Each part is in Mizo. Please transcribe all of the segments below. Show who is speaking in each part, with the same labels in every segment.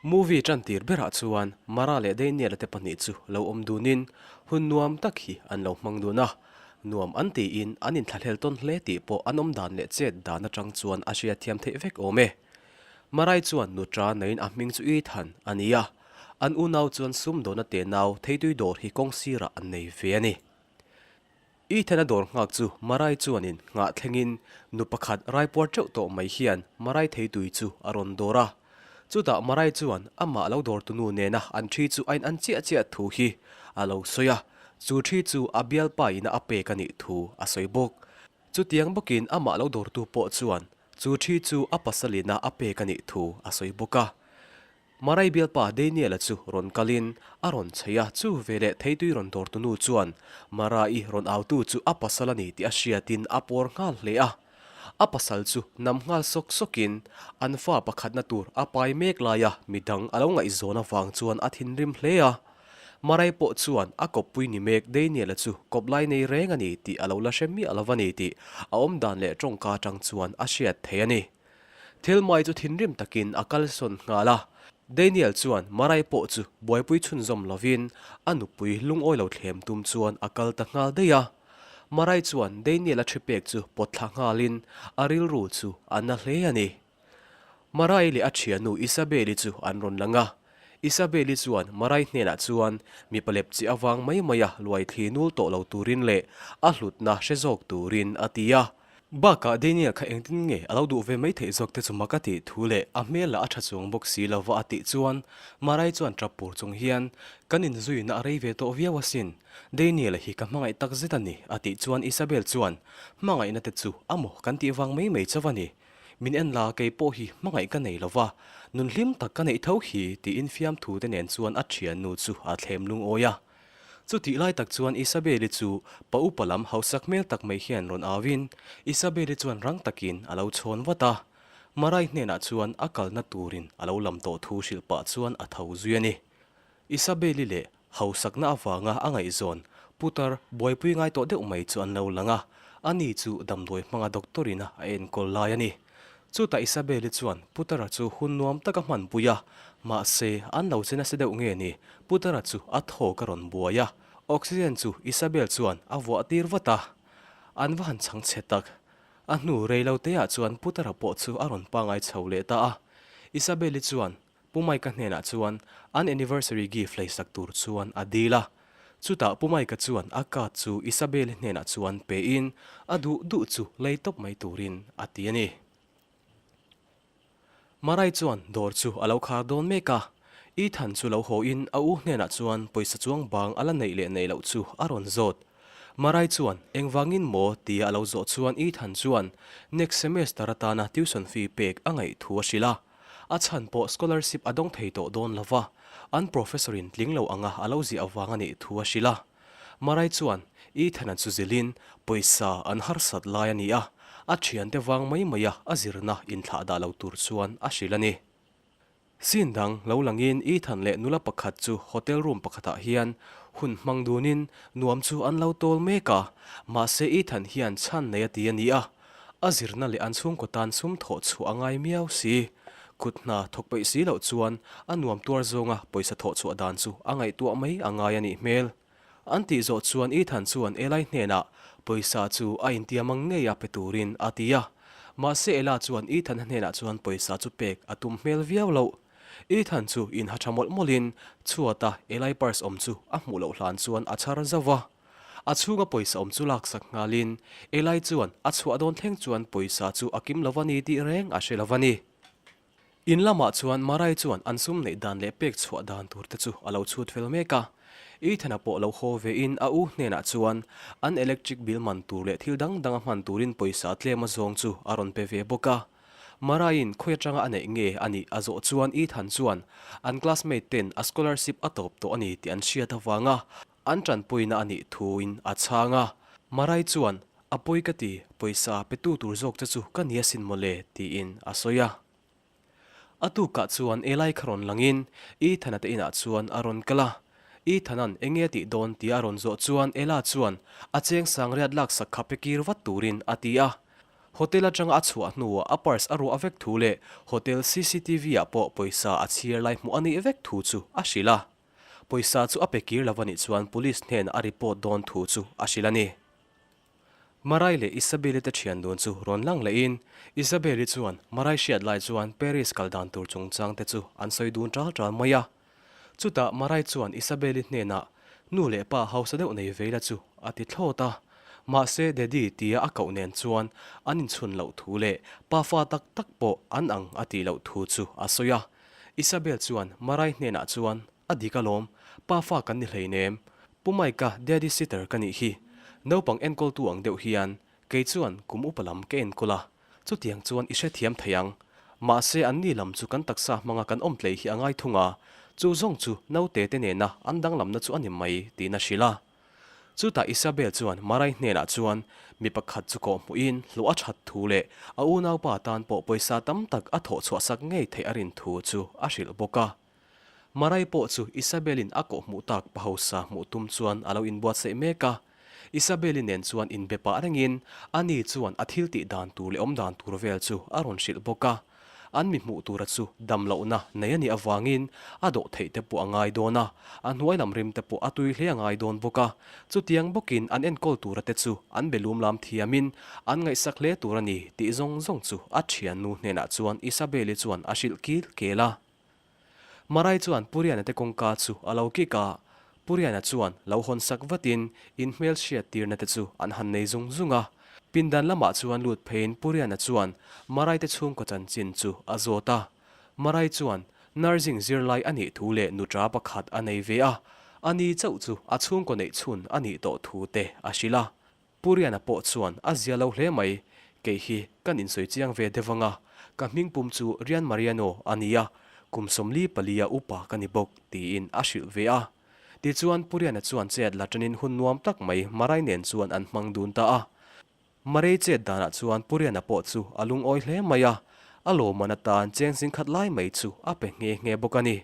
Speaker 1: Movie ṭantir berah chuan Mara leh Daniel-a te pahnih chu lo awm dunin hun nuam tak hi an lo hmang dun a. Nuam an tiin an inthlahlel tawn hle tih pawh an awm dan leh chet dan aṭang chuan a hriatthiam theih vek awm e. Marai chuan nuṭa neiin a hming chu Ethan a ni a, an unau chuan sumdawna tenau theitui dawr hi kawng sirah an nei ve a ni. Ethan-a dawr nghak chu Marai chuanin nghah thlengin nu pakhat raipuar teuh tawh mai hian Marai theitui chu a rawn dawr a. Chutah Marai chuan amah lo dawrtu nu nena an thi chu a in an chiah chiah thu hi a lo sawi a, chu thi chu a bialpa ina a pek a nih thu a sawi bawk. Chutiang bawkin amah lo dawrtu pawh chuan chu thi chu a pasalina a pek a nih thu a sawi bawk a. Marai bialpa Daniel-a chu rawn kalin a rawn chheih a, chu veleh theitui rawn dawrtu nu chuan Mara-i rawn autu chu a pasal a ni tih a hriatin a pawr nghal hle a. A pasal chu nam nghal sawk sawkin an fa pakhatna tur a pai mek laia midang a lo ngaihzawn avang chuan a thinrim hle a. Marai pawh chuan a kawppui ni mek Daniel-a chu kawp lai nei reng a ni tih a lo la hre miah lo a ni tih a awmdan leh tawngka atang chuan a hriat thei a ni. Thilmai chu thinrim takin a kalsawn nghal a, Daniel chuan Marai pawh chu buaipui chhunzawm lovin a nupui lungawi lo thlem tum chuan a kal ta nghal daih a. Marai chuan Daniel-a thi pek chu pawt thla nghalin a rilru chu a na hle a ni. Marai leh a thiannu Isabel-i chu an rawn lang a, Isabel-i chuan Marai hnenah chuan mipa lep chi avang mai maia luaithli nul tawh lo turin leh a hlutna hre zawk turin a ti a. Bakah Daniel kha engtin nge a lo duh ve mai theih zawk te chu mak a tih thu leh a hmel lah a tha chuang bawk si lova a tih chuan Marai chuan tap pur chung hian kan inzuina a rei ve tawh viau asin, Daniel-a hi ka hmangaih tak zet a ni a tih chuan Isabel chuan hmangaihna te chu a maw kan tih vang mai mai chauh a ni. Min en la kei pawh hi hmangaih ka nei lova, nun hlim tak ka neih tho hi tiin fiamthu te nen chuan a thiannu chu a thlem lungawi a. Chutih lai tak chuan Isabel-i chu pa upa lam hausak hmel tak mai hian rawn auin Isabel-i chuan rang takin a lo chhawn vat a. Marai hnenah chuan a kalna turin a lo lam tawh thu hrilh pah chuan a tho zui a ni. Isabel-i leh hausakna avanga a ngaihzawn putar buaipui ngai tawh deuh mai chu an lo lang a, ani chu damdawi hmanga doctor-in a enkawl lai a ni. Chutah Isabel-i chuan Putara chu hun nuam tak a hmanpui a, mahse, an lo che nasa deuh nge ni, Putara chu a thawk a rawn buai a, oxygen chu Isabel chuan a vuah tir vat a. An va han chhang chhe tak. A hnu rei lo teah chuan Putara pawh chu a rawn pangai chho leh ta a. Isabel-i chuan Pu Mike-a hnenah chuan an anniversary gift leisak tur chuan a dil a. Chutah Pu Mike-a chuan a card chu Isabelle-i hnenah chuan pein a duh duh chu lei tawp mai turin a ti a ni. Marai chuan dawr chu a lo khar dawn mek a, Ethan chu lo haw in a u hnenah chuan pawisa chuang bang a la neih leh neih loh chu a rawn zawt. Marai chuan engvangin maw tia a lo zawh chuan Ethan chuan next semester atana tuition fee pek a ngaih thu a hrilh a. A chhan pawh scholarship a dawng thei tawh dawn lo va, an professor in tling lo anga a lo ziah avang a nih thu a hrilh a. Marai chuan Ethan-a chu zilhin pawisa an harsat lai a ni a, a thiante vang mai mai a a zirna inthlah dah lo tur chuan a hrilh a ni. Scene dang lo langin Ethan leh nula pakhat chu hotel room pakhatah hian hun hmang dunin nuam chu an lo tawl mek a, mahse Ethan hian chhan nei a ti a ni a, A zirna leh an chhungkaw tan sum thawh chhuah a ngai miau si. Kut hna thawk peih si loh chuan a nuam tuar zawnga pawisa thawh chhuah dan chu a ngaihtuah mai a ngai a nih hmel. An tih zawh chuan Ethan chuan Eli hnenah pawisa chu a intiam ang ngei a pe turin a ti a. Mahse Ella chuan Ethan-a hnenah chuan pawisa chu pek a tum hmel viau loh. Ethan chu inha tha mawlh mawlhin chhuata Eli purse awm chu a hmuh loh hlan chuan a chhar zauh va. A chhunga pawisa awm chu laksak nghalin Eli chuan a chhuah dawn thleng chuan pawisa chu a kim lo va ni tih reng a hre lo va ni. In lamah chuan Marai chuan an sum neih dan leh pek chhuah dan tur te chu a lo chhut fel mek a. Ethan-a pawh lo haw vein a u hnenah chuan an electric bill man tur leh thil dang dang a hman turin pawisa tlem a zawng chu a rawn pe ve bawk a. Maraiin khawi atanga a neih nge a nih a zawh chuan Ethan chuan an classmate ten a scholarship a tawp tawh a ni tih an hriat avanga An tanpuina a nih thuin a chhang a, Marai chuan, A pawi ka ti, pawisa petu tur zawk che chu ka ni asin mawle, tiin a sawi a. A tukah chuan Eli kha rawn langin Ethan-a te inah chuan a rawn kal a. Ethan-a'n enge a tih dawn tia a rawn zawh chuan Ella chuan a cheng sangriat laksak kha pe kir vat turin a ti a. Hotel atanga a chhuah hnuah a purse a ruah vek thu leh hotel cctv ah pawh pawisa a chhiar lai hmuh a nih vek thu chu a hrilh a. Pawisa chu a pe kir lo a nih chuan police hnenah a report dawn thu chu a hrilh a ni. Marai leh Isabelle te thian dun chu rawn lang lehin Isabelle chuan Marai hriat lai chuan Paris kal dan tur chungchang te chu an sawi dun tal tal mai a. Chutah Marai chuan Isabelle hnenah nu leh pa hausa deuh nei vei la chu a ti thlawt a. Mahse Daddy tia a koh nen chuan an inchhun loh thu leh pa fa tak tak pawh an ang a tih loh thu chu a sawi a. Isabelle chuan Marai hnenah chuan A dik alawm, pa fa kan ni hleinem. Pu Mike-a daddy sitter ka nih hi. Naupang enkawltu ang deuh hian kei chuan kum upa lam ka enkawl a, chutiang chuan i hrethiam thei ang. Mahse anni lam chu kan taksa hmanga kan awm tlei hi a ngai thung a, chu zawng chu naute te nena an danglamna chu a ni mai tiin a hrilh a. Chutah Isabel chuan Marai hnenah chuan mi pakhat chu kawh hmuhin hlawh a that thu leh a unaupa tan pawh pawisa tam tak a thawh chhuahsak ngei theih a rin thu chu a hrilh bawk a. Marai pawh chu Isabel-in a kawh hmuh tak pa hausa hmuh tum chuan a lo inbuatsaih mek a. Isabel-i nen chuan inbe pah rengin ani chuan a thil tih dan tur leh awm dan tur vel chu a rawn hrilh bawk a. An mi hmuh tura chu dam lohna nei a nih avangin a dawh theih te pawh a ngai dawn a, a hnuai lam rim te pawh a tui hle a ngai dawn bawk a. Chutiang bawkin an enkawl tura te chu an be lum lam thiamin an ngaihsak hle tur a ni tih zawng zawng chu a thiannu hnenah chuan Isabel-i chuan a hrilh kil kel a. Marai chuan Puriana te kawngka chu a lo kik a, Puriana chuan lo hawn sak vatin in hmel hriat tirna te chu an han nei zung zung a. Pindan lamah chuan lut pheiin Puriana chuan Marai te chhungkaw chanchin chu a zawt a. Marai chuan nursing zirlai a nih thu leh nutra pakhat a nei ve a, ani chauh chu a chhungkaw neih chhun a nih tawh thu te a hrilh a. Pu Riana pawh chuan a zia lo hle mai, kei hi kan insawi chiang ve deuh anga, ka hming pum chu Rian Mariano a nia, kum 44 a upa ka ni bawk, tiin a hrilh ve a. Tichuan Pu Riana chuan chet la tanin hun nuam tak mai Marai nen chuan an hmang dun ta a. Marei chet danah chuan Pu Riana pawh chu a lungawi hle mai a, a lawmman atan cheng zingkhat lai mai chu a pe nghe nghe bawk a ni.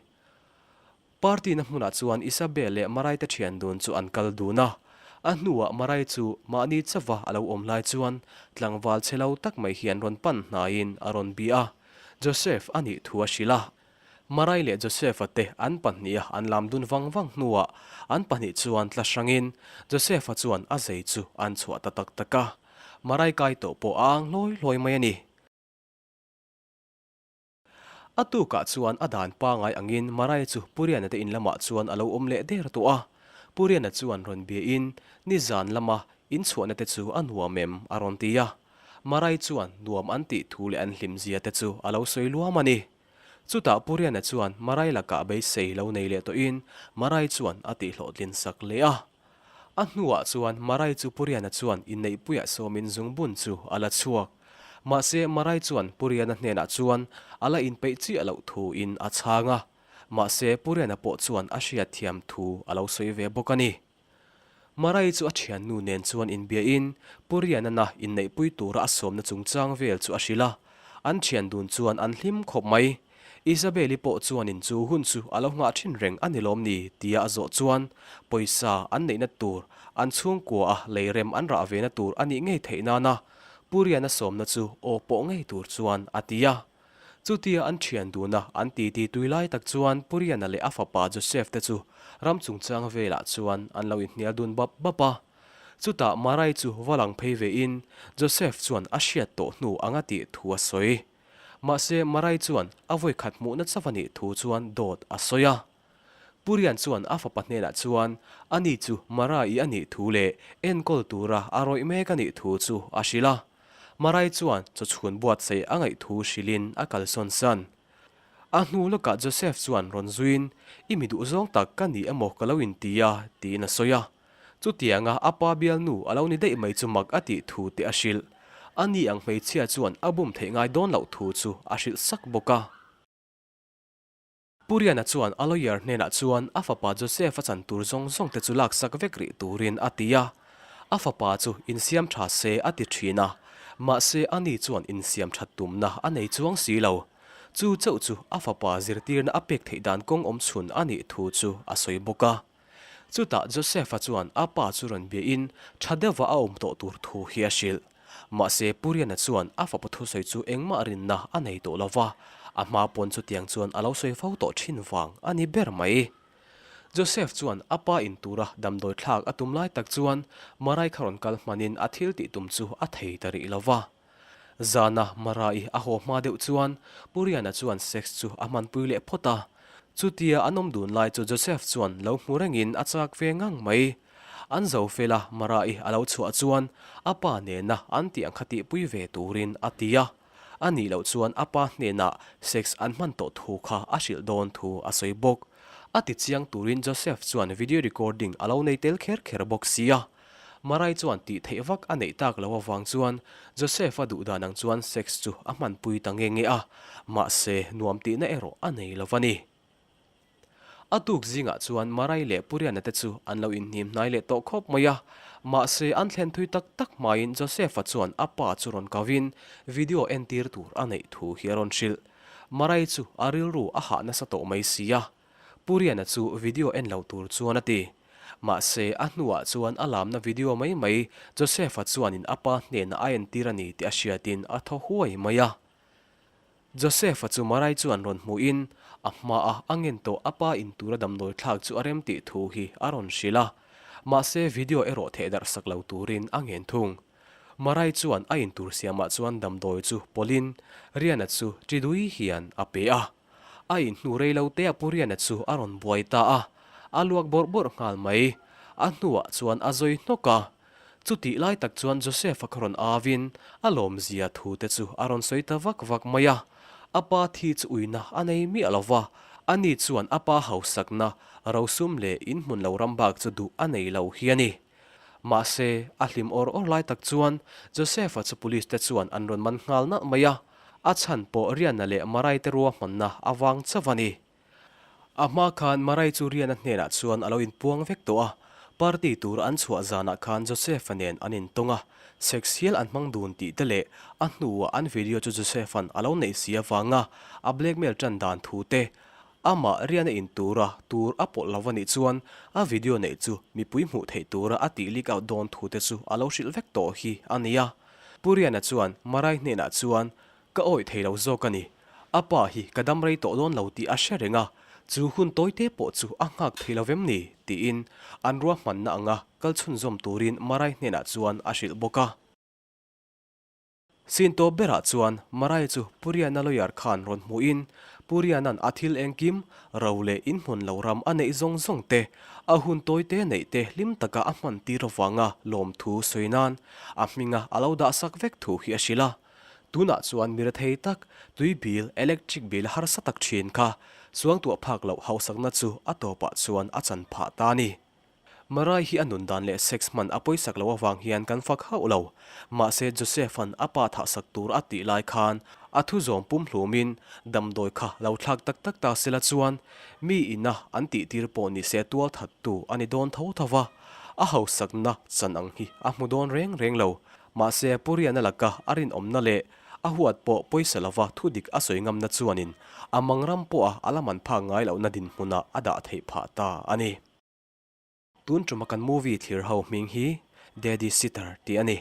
Speaker 1: Party na hmunah chuan Isabel leh Marai te thian dun chu an kal dun a. A hnuah Marai chu mahni chauva a lo awm lai chuan tlangval chhe lo tak mai hian rawn pan hnaiin a rawn bia a. Joseph a nih thu a hrilh a. Marai leh Joseph-a te an pahniha an lam dun vang vang hnuah an pahnih chuan tla hrangin Joseph-a chuan a zei chu an chhuah ta tak tak a. Marai kai tawh pawh a ang hlawi hlawi mai a ni. A tukah chuan a dan pangai angin Maria chu Pu Riana te in lamah chuan a lo awm leh der tawh a. Pu Riana chuan rawn biain, Nizan lama in chhuahna te chu a nuam em? a rawn ti a. Maria chuan nuam an tih thu leh an hlim zia te chu a lo sawi luam a ni. Chutah Pu Riana chuan Maria lakah beisei lo nei leh tawhin Maria chuan a tihhlawhtlin sak leh a. A hnuah chuan Marai chu Puriana chuan inneihpuiah sawmin zungbun chu a la chhuak. Mahse Marai chuan Puriana hnenah chuan a la inpeih chiah loh thuin a chhang a. Mahse Puriana pawh chuan a hriatthiam thu a lo sawi ve bawk a ni. Marai chu a thiannu nen chuan inbiain Puriana na inneihpui tura a sawmna chungchang vel chu a hrilh a. An thian dun chuan an hlim khawp mai. Isabel-i pawh chuanin chu hun chu a lo nghah thin reng a ni lawm ni tia a zawh chuan pawisa an neihna tur, an chhungkua a lei rem an rah vena tur a nih ngei theih nana Pu Riana sawmna chu aw pawh ngei tur chuan a ti a. Chutia an thian duna an titi tui lai tak chuan Pu Riana leh a fapa Joseph te chu ram chungchang velah chuan an lo inhnial dun bap bap a. Chutah Marai chu va lang phei vein Joseph chuan a hriat tawh hnu anga tih thu a sawi. Mahse, Marai chuan a vawi khat hmuhna chauh a nih thu chuan dawt a sawi a. Purian chuan a fapa hnenah chuan ani chu Marai a nih thu leh enkawl tura a rawih mek a nih thu chu a hrilh a. Marai chuan chawchhun buatsaih a ngaih thu hrilhin a kalsawn san. A hnu lawkah Joseph chuan rawn zuiin, I mi duhzawng tak ka ni emaw ka lo inti a, tiin a sawi a. Chutianga a pa bialnu a lo ni daih mai chu mak a tih thu te a hrilh. A ni ang hmeichhia chuan a bum theih ngai dawn loh thu chu a hrilh sak bawk a. Pu Riana chuan a lawyer hnenah chuan a fapa Joseph a chan tur zawng zawng te chu laksak vek rih turin a ti a. A fapa chu insiam tha se a ti thin a, mahse a ni chuan insiam that tumna a nei chuang si lo. Chu chauh chu a fapa zirtirna a pek theih dan kawng awm chhun a nih thu chu a sawi bawk a. Chutah Joseph-a chuan a pa chu rawn biahin tha deuhva a awm tawh tur thu hi a hrilh. Mahse, Pu Riana chuan a fapa thusawi chu engmah rinna a nei tawh lo va, a hma pawn chutiang chuan a lo sawi fo tawh thin vang a ni ber mai. Joseph chuan a pa in tura damdawi thlak a tum lai tak chuan Marai kha rawn kal hmanin a thil tih tum chu a thei ta rih lo va. Zana Marai a haw hma deuh chuan Pu Riana chuan sex chu a hmanpui leh phawt a. Chutia an awm dun lai chu Joseph chuan lo hmu rengin a chak ve ngang mai. An zo fel a, Marai a lo chhuah chuan a pa nena an tih ang kha tihpui ve turin a ti a. A nih loh chuan a pa hnenah sex an hman tawh thu kha a hrilh dawn thu a sawi bawk. A ti chiang turin Joseph chuan video recording a lo nei tel kher kher bawk sia. Marai chuan tih theih vak a neih tak loh avang chuan Joseph-a duh dan ang chuan sex chu a hmanpui ta nge nge a, mahse nuam tihna erawh a nei lo va ni. A tuk zingah chuan Marai leh Puriana te chu an lo inhnim hnai leh tawh khawp mai a, mahse an thlen thui tak tak hmain Joseph-a chuan a pa chu rawn kavin video entir tur a neih thu hi a rawn hrilh. Marai chu a rilru a hah nasa tawh mai si a, Puriana chu video en lo tur chuan a ti. Mahse a hnuah chuan a lamna video mai mai Joseph-a chuanin a pa hnenah a entir a ni tih a hriatin a thaw huai mai a. Joseph-a chu Marai chuan rawn hmuhin a hmaah a ngen tawh a pa in tura damdawi thlak chu a rem tih thu hi a rawn hrilh a, mahse video erawh theh darh sak lo turin a ngen thung. Marai chuan a in tur siamah chuan damdawi chu pawlhin Riana chu ṭi dui hian a pe a. A in hnu rei lo te a pu Riana chu a rawn buai ta a, a luak bawrh bawrh nghal mai. A hnuah chuan a zawi hnawk a, Chutih lai tak chuan Joseph-a kha rawn avin a lawmzia thu te chu a rawn sawi ta vak vak mai a. A pa thi chu uina a nei miah lo va, ani chuan a pa hausakna, rosum leh inhmun lo ram bak chu duh a nei lo hi a ni. Mahse, a hlim awr awr lai tak chuan Joseph-a chu police te chuan an rawn man nghal nalh mai a, a chhan pawh Riana leh Marai te ruahmanna avang chauh a ni. A hma khan Marai chu Riana hnenah chuan a lo inpuang vek tawh a, party tur an chhuah zanah khan Joseph-a nen an intawng a, sex hial an hmang dun tih te leh a hnuah an video chu Joseph-a'n a lo neih si avanga a blackmail tan dan thu te, amah Riana in tura tur a pawlh lo a nih chuan a video neih chu mipui hmuh theih tura a tih leak out dawn thu te chu a lo hrilh vek tawh hi a ni a. Pu Riana chuan Marai hnenah chuan Ka awih thei lo zawk a ni. A pa hi ka dam rei tawh dawn lo tih a hre reng a, chu hun tawite pawh chu a nghak thei lo vem ni? tiin an ruahmanna anga kal chhunzawm turin Marai hnenah chuan a hrilh bawk a. Sin tawp berah chuan Marai chu Pu Riana lawyer khan rawn hmuhin Pu Riana'n a thil engkim, ro leh inhmun lo ram a neih zawng zawng te, a hun tawite neih te hlim taka a hman tir avanga lawmthu sawi nan a hminga a lo dahsak vek thu hi a hrilh a. Tunah chuan mi rethei tak, tui bil, electric bill harsa tak thin kha suangtuah phak loh hausakna chu a tawpah chuan a chan phah ta a ni. Marai hi a nun dan leh sex hman a pawisak loh avang hian kan fak hauh lo. Mahse Joseph-a'n a pa thahsak tur a tih lai khan a thu zawm pum hlumin damdawi kha lo thlak tak tak ta sela chuan mi ina an tih tir pawh ni se tual thattu a ni dawn tho tho va, a hausakna chan ang hi a hmu dawn reng reng lo. Mahse, Pu Riana laka a rinawmna leh a huat pawh pawisa lova thudik a sawi ngamna chuanin a mangram pawha a la man phak ngai lohna dinhmunah a dah theih phah ta a ni. Tun tuma kan movie thlir ho hming hi Daddy Sitter tih a ni.